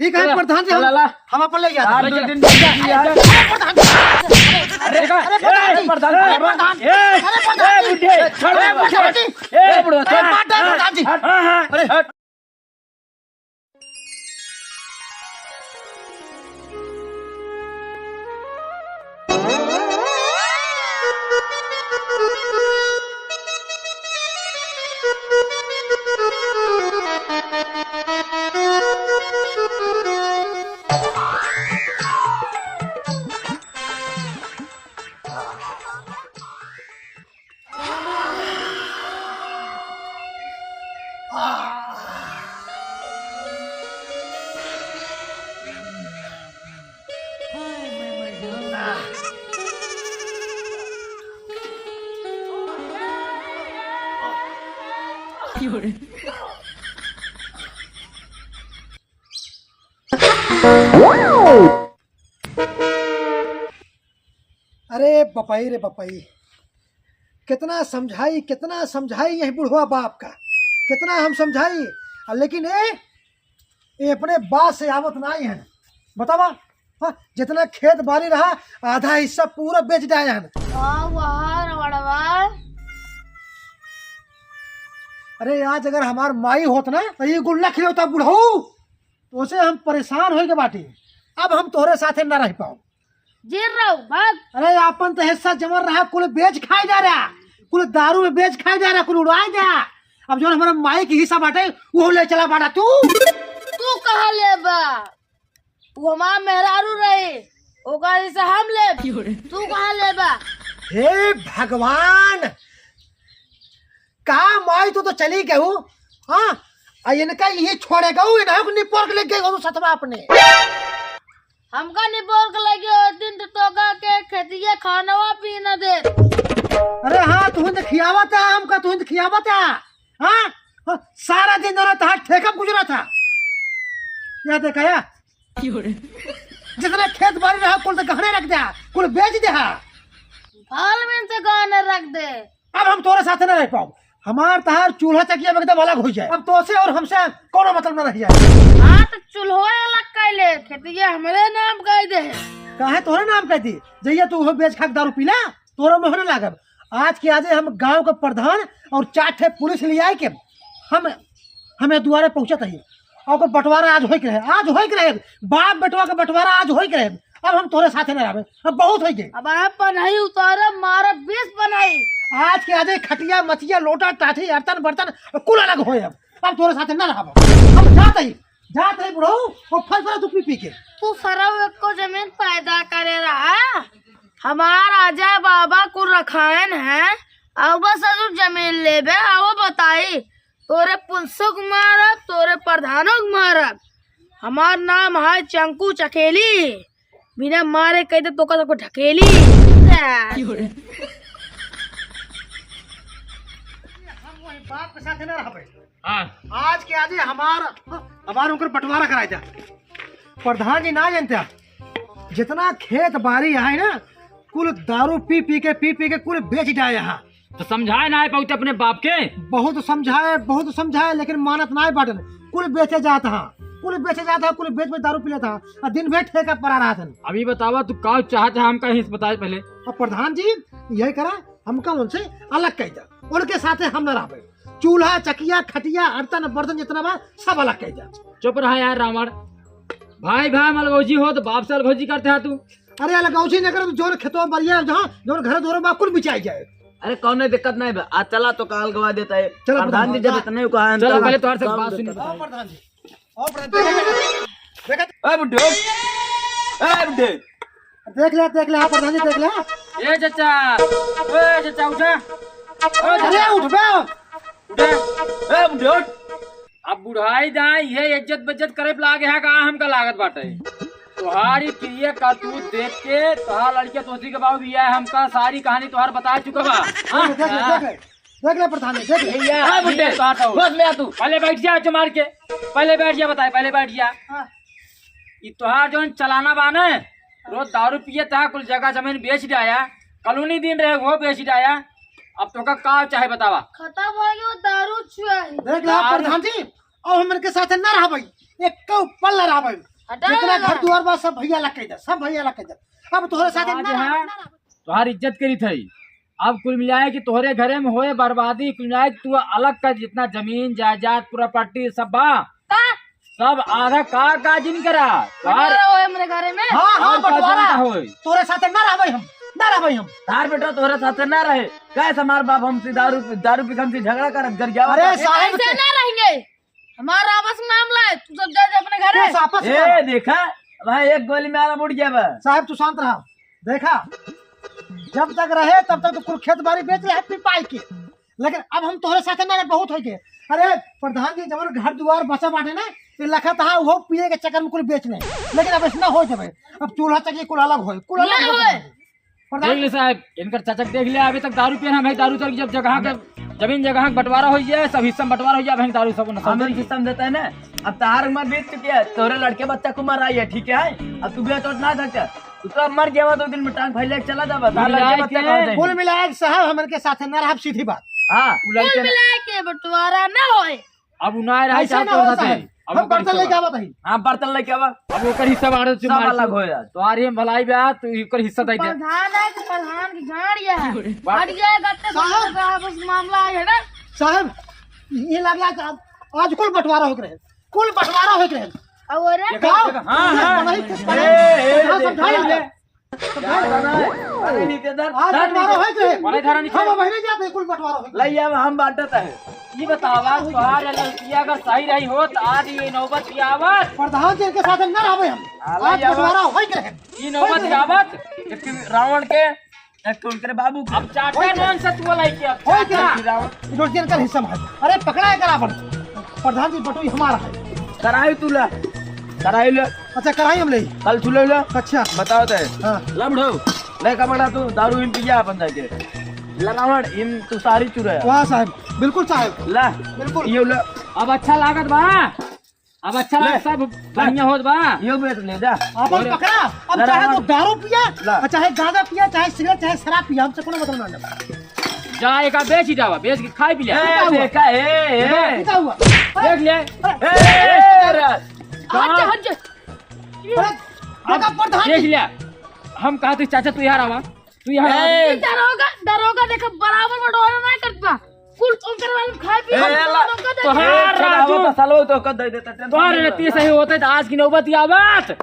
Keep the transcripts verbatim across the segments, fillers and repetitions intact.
ठीक है, चला, प्रधान जी, हम, चला, ला। हम अपन ले जाते हैं। आज के दिन अरे, प्रधान जी, अरे, अरे, अरे, प्रधान जी, अरे, प्रधान जी, ए, अरे, प्रधान जी, ए, बुढ़े, अरे, प्रधान जी, ए, बुढ़ो, अरे, छोड़। मार दे, प्रधान जी। हट, हाँ, हाँ, अरे। हट। अरे बपाई रे बपाई, कितना समझाई, कितना समझाई यही बुढ़वा बाप का, कितना हम समझाई, आ लेकिन ए, ए अपने बात से आवत नाई है। बतावा, हाँ, जितना खेत बारी रहा, आधा हिस्सा पूरा बेच डाए हैं। वाह, वाह, रवड़वा। अरे आज अगर हमार माई होत ना, तो ये गुल्ला खिलौता बुढ़ऊ। तोसे हम परेशान होई के बाटी, अब हम तोहरे साथे ना रह पाओ। जेल रहो, भाग। अरे आपन तो हिस्सा जमर रहा, कुल बेच खाए जा रहा, कुल दारू में बेच खाए जा रहा, कुल उड़ाए जा। अब जौन हमारे माई के हिस्सा बाटे, वो ले चला बाटा तू। तू कहाँ लेबा? वो हमार मेहरारू रही, ओकर हिस्सा हम लेब। तू कहाँ लेबा? हे भगवान, का माई, तू तो चली गऊ, हाँ? आ इनका यही छोड़े गऊ, इन्हें को निपोर के ले गए गऊ सतवा अपने। हमका निपोर के ले गए, उस दिन तो तोका के खेतिया खानवा पीना दे। अरे हाँ, तू तो खियावत है हमका, तू तो खियावत है, हाँ? हाँ, सारा दिन दोनों तहार ठेका गुजरा था। या देखा या? जितना खेत बारी रहा, कुल तो गहने रख दिया, कुल बेच दिया। बाल में से गहने रख दे। अब हम तोरे साथे ना रह पाओ। हमार तहार चूल्हा चकिया में एकदम अलग हो जाए। अब तोसे और हमसे कोनो मतलब ना रह जाए। हाँ, तो चूल्हो अलग कर ले, खेतिया हमरे नाम कर दे। काहे तोरे नाम कर दी? जइया तू उहो बेच खा के दारू पीला, तोरा मोहरे लागब। आज के आजे हम गांव के प्रधान और चार ठे पुलिस ले आए के हम, हमें दुआरे पहुंचत ही। और ओकर बंटवारा आज होई के रहे, आज होई के रहे, बाप बेटवा के बंटवारा आज होई के रहे। अब हम तोरे साथे ना रहबे, अब बहुत होई गए। अब आप पनही उतारे, मारे बीस पनही। आज के आजे खटिया, मचिया, लोटा, टाठी, अर्तन, बर्तन कुल अलग होए। अब, अब तोरे साथे ना रहब। अब जात ही, जात ही बुढ़ऊ, वो फल फल तू पी पी के। तू सरव एको जमीन पैदा करे रहा, हमार आजा बाबा कुल रखायन है, अब बस तू जमीन लेबे, अब बताई। तोरे पुलिसो के मारब, तोरे प्रधानो के मारब। हमार नाम है चंकू चकेली। बिना मारे कह दे तो का सबको ढकेली। हम वही बाप के साथ ना रहबे। हाँ। आज के आजे हमार, हमार उनकर बंटवारा कराए जा। प्रधान जी ना जानते, जितना खेत बारी है ना, कुल दारू पी पी के, पी पी के कुल बेच डाए यहाँ। तो समझाए ना आए पाउते अपने बाप के? बहुत समझाए, बहुत समझाए, लेकिन मानत ना बाटन। कुल बेचे जात हा, कुल बेचे जात हा, कुल बेच बेच दारू पी लेत हा, आ दिन भर ठेका परा रहत हन। अभी बतावा, तू का चाहत है हमका, ही बताए पहले। अब प्रधान जी, यही करा, हमका उनसे अलग कर दे, उनके साथे हम ना रहबे। चूल्हा, चकिया, खटिया, अर्तन, बर्तन जितना बा, सब अलग कर दे। चुप रहा यार रावण, भाई भाई मलगौजी हो तो बाप से अलगौजी करते है तू। अरे अलगौजी न करे तो जोन खेतवा बरिया जहाँ, जोन घर दोरे बा, कुल बिचाई जाए। अरे कौनो दिक्कत नहीं बा, आ चला तो काल गवा देता है। चलो प्रधान जी, प्रधान। जब इतने को आया चलो, तो पहले तोहर से काम बात सुनी। बताओ प्रधान जी। और प्रधान जी, देखा, देखा। ए बुड्ढे, ए बुड्ढे। देख ले, देख ले, हाँ, प्रधान जी, देख ले। ए चाचा, ए चाचा, उठा। ओ अरे चाचा। उठ बे। उठा। ए बुड्ढे, उठ। अब बुढ़ाई दाई, ये इज्जत बेज्जत करे पे लागे है का, हमका लागत बाटे। तोहारी क्रिया का तू देख के, तोहार लड़किया तोसी के बाबू भी है, हमका सारी कहानी तोहार बता चुका बा। हाँ? देख ले, देख ले। देख ले प्रधान जी, देख ले। भैया, ए बुड्ढे, भैया, बात हो। बस ले आ तू। पहले बैठ जा, जो मार के। पहले बैठ जा, बताए, पहले बैठ जा। हाँ। ई तोहार जौन चलाना बा न, रोज दारू पिए था, कुल जगह जमीन बेच डाया, कॉलोनी दिन रहे वो बेच डाया। अब तोका का चाहे बतावा? खत्म हो गयो दारू छुआ है। देख ले दारू प्रधान जी, अब हम इनके साथ ना रह भाई। एक्को पल ना रहबे। हटा जितना ना। घर दुआर बा, सब भैया अलग कइ दे, सब भैया अलग कइ दे। अब तोहरे साथे आज ना है, रहबे। तोहार इज्जत करी थई। अब कुल मिलाए कि तोहरे घरे में होए बर्बादी, कुल मिलाए कि तू अलग कर, जितना जमीन जायदाद प्रॉपर्टी सब बा, का? सब आधा का का जिन करा। बंटवारा होए हमरे घरे में। हाँ, हाँ, और का बंटवारा। जनता होए? तोरे साथे ना रहबे हम, ना रहबे हम। तार बेटा तोरे साथे ना रहे। कैसे हमार बाप हमसे दारू, दारू पी के हमसे झगड़ा करत घर गया अरे होता? साहब, ऐसे ना रहेंगे। हमारा आपस में मामला है, तू सब जा, जा अपने घरे। कैसे आपस में ए, मामला? देखा, भाई एक गोली में आराम उड़ गया बा। साहब, तू शांत रहा। देखा, जब तक रहे, तब तक तो कुल खेत बाड़ी बेच ले, पी पाई के। लेकिन अब हम तोहरे साथे ना रहे, बहुत होइ गए। अरे, प्रधान जी, जवन घर दुआर बचा बाटे ना, ये लखत हा, वो पिए के चक्कर में कुल बेच ले। लेकिन अब ऐसे ना होइ जाबे। अब चूल्हा चक्की कुल अलग होए, कुल अलग ना होए। होए। प्रधान देख ले साहब, इनकर चचक देख ले, अभी तक दारू पिए ना भाई, दारू तक जब जगह के, जमीन जगह के बंटवारा होइ जाए, सब हिस्सा में बंटवारा होइ जाए, भाई दारू सब नशा हमन होई। सिस्टम देता है ना, अब तार उम्र बीत चुकी है, तोरे लड़के बच्चा को मराई है, ठीक है? अब तू भी तो ना सकता, तू तो मर गया दो दिन में, टांग फैले चला जाबा, तार कुल लड़के मिलाए बच्चा के, कहाँ जाएंगे? कुल मिलाए के साहब, हमन के साथ ना रहब, सीधी बात। हाँ। कुल लड़के ना मिलाए के बंटवारा ना होए। अब उ ना रहे, ऐसे चाहे ना तोर हो साथे। साहब। अब हम ओकर बर्तन हिस्सा लेके बा। आवत हई। हाँ, बर्तन लेके आवा। अब ओकर हिस्सा बांटो, तू सब मार अलग तू। हो जाए। तोहार ये भलाई बा, तू ओकर हिस्सा दे दे। प्रधान है कि प्रधान की गांड ये है। बात हट गया, गट्टे साहब। साहब, बस मामला है ना। साहब, ये लग रहा है आज, आज कुल बंटवारा हो रहे, कुल बंटवारा हो रहे। और देखा, गाँव देखा, हाँ, हाँ। पढ़ाई, ए, पढ़ाई, ए, पढ़ाई देखा। समझाई है। अरे, नीचे धर, आज धर बंटवारा नीचे। होई के। बड़े धरा नीचे। हम बहिने जाते, कुल बंटवारा होई के। लई आवा, हम बांटत है। ई बतावा, तोहार लड़किया अगर सही रही हो, तो आज ये नौबत की आवत। प्रधान जी के साथ न रहबे हम। हाँ, आज लई आवा। बंटवारा होई के रहे। ई नौबत की आवत। एक रावण के, एक उनके बाबू के। अब चाटा होई के। कौन सा तू लाई के अब होई के। चाटा? रावण। ई लड़कियन का हिस्सा में है। अरे, पकड़ा है करा अपन। प्रधान जी, बटोई हमारा है। कराई तू ला। कराई ले। अच्छा, कराई हम ले। कल तू ले ले। अच्छा। बताओ ते। हाँ। ला बुढ़ऊ, ले का बड़ा तू दारू इन पिया अपन जाके। ला रावण, इन तू सारी चुरा है। वाह साहब, बिल्कुल साहब। ला। बिल्कुल। ये ले। अब अच्छा लागत बा, अब अच्छा ले। लागत, सब ले। बढ़िया होत बा। ये बेच ले जा। अपन अरे। पकड़ा, अब ला चाहे रावण। तू दारू पिया, ला। और चाहे गांजा पिया, चाहे सिगरेट, चाहे शराब पिया, हमसे कोनो मतलब ना ले। जा, एका बेच ही जावा, बेच के खाई पी ले। ए, देखा, ए, ए। देखा हुआ। देख ले। ए, ए, ए, ए। हट जा, हट जा। अरे, अब देखा प्रधान देख जी। लिया, हम कहा तू चाचा तू यहाँ आवा, तू यहाँ आवा। ए। ये दरोगा, दरोगा देखो बराबर बंटवारा नहीं करता। कुल उनकर वाले खाए पी ए, हम ला, दरोगा देखो। तोहार राजू, तो सालो तो कर दे देता, टेंशन तोहार नहीं रहती लेता। सही होते तो आज की नौबत ही आवत। आज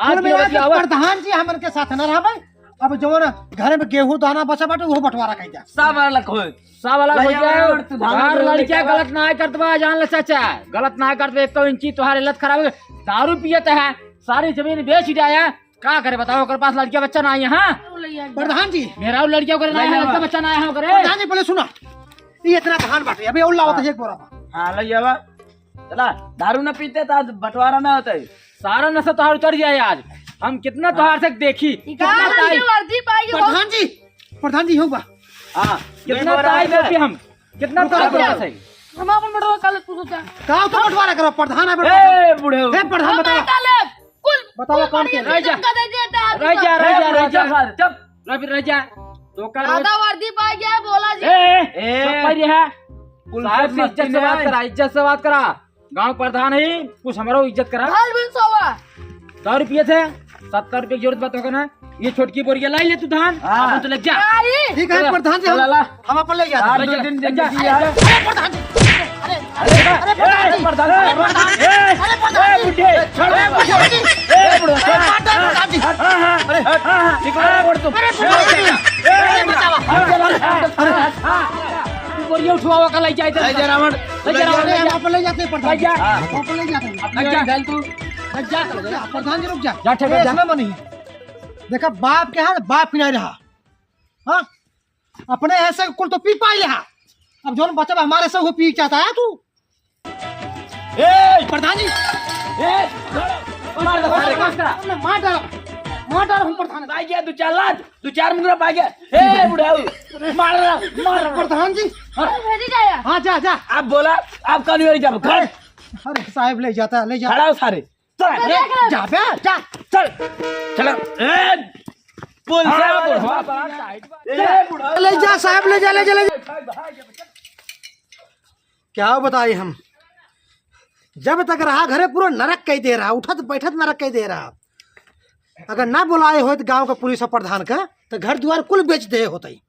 कुल की मिला नौबत ही के आवत। प्रधान जी हमन के साथ न रहबे। अब जवन घरे में गेहूं दाना बचा बाटे, उहो बंटवारा कइ जा। सब अलग होए। सब अलग हो जाए। तोहार लड़किया गलत ना करत बा, जान ले चाचा, गलत ना करत बा, एको इंची तोहार हालत खराब हो गई। दारू पियत है, सारी जमीन बेच जाए, का करे बताओ, ओकर पास लड़किया बच्चा ना आई है, हाँ? प्रधान जी। मेरा लड़किया ओकरे ना है, लड़का बच्चा ना है ओकरे। प्रधान जी, पहले सुना, ये इतना धान बाटे, अभी और लावत है एक बोरा। हाँ, ले आवा। चला, दारू ना पीते तो आज बंटवारा ना होता है। सारा नशा तोहार उतर जाए आज। हम कितना तोहार से देखी, ई का कितना ताई। वर्दी पाई हो? प्रधान जी, प्रधान जी हो बा। हाँ, कितना ताई देखी हम, कितना ताई बंटवारा सही। हम अपन बंटवारा कर ले, तू सोचा। का तो बंटवारा करो, प्रधान है बंटवारा। ए, बूढ़े। ए, प्रधान हम बताओ। कर ले, कुल बताओ कुल कौन बड़ी के? रह जा। धक्का दे देता है रह जा, रह जा, ए, रह जा। सारे, चुप। रवि, रह जा। तो का आधा वर्दी पाई गया, बोला जी। ए, ए, चुप कर ये है। साहब से इज्जत से बात करा, इज्जत से बात करा। गांव प्रधान है, कुछ हमरो इज्जत करा। ढाल बिन सवा। दारू पिए थे, सत्तर रुपये की जरूरत बात होगा ना। ये छोटकी बोरिया लाई ले तू धान, हाँ। अपन तो ले जा। ठीक है, प्रधान जी, हम चला, ला। हम अपन ले जाते हैं। आज दो दिन जिंदगी है। अरे प्रधान जी, अरे, अरे, अरे प्रधान जी, प्रधान जी, ए, प्रधान जी, ए, अरे प्रधान ए, जी, बुढ़े, छोड़, ए, बुढ़े, ए, बुढ़े, अरे मार डाल प्रधान जी। हाँ, हाँ, अरे, हाँ, हाँ, निकल, छोड़ तू। अरे प्रधान जी, ए, अरे बचावा। अरे, अरे, तू बोरिया उठवावा का ले जाए, ले जा रावण, ले जा रावण, अरे, ले जा। हम अपन ले जाते हैं प्रधान जी। ले जा। हम अपन ले जाते हैं। अब ले जा। जा, तू। ले जा। प्रधान जी रुक जा। जा, ठीक है, ए, जा। सुना मनी। देखा बाप के हाथ, बाप की नहीं रहा। हाँ? अपने ऐसे कुल तो पी पाई ले हा। अब जौन बचब हमारे से वो पी चाहता है तू। ए! प्रधान जी। ए! मार दे, मार दे। मार डालो, मार डालो हम प्रधान। भाग गया, दो चार लात, दो चार मुंगरा भाग गया। ए, बुढ़ाऊ, मार रहा, मार रहा। प्रधान जी। हाँ। अरे, भेजी जाया। हाँ, जा, जा। आप बोला, आप कौन हो जब घर? अरे, अरे, साहब ले जाता है, ले जाता है। खड़ा हो सारे। चल। अरे, जा बे, जा। चल। चल। ए, पुल से हाँ, बोल। हाँ, हाँ, हाँ। ए, बुढ़ा। ले जा साहब, ले जा, ले जा, ले जा। क्या बताई हम? जब तक रहा घरे पूरा नरक कइ दे रहा, उठत बैठत नरक कइ दे रहा। अगर ना बोलाए होइत गाँव का पुलिस और प्रधान का, तो घर दुआर कुल बेच दे होतई।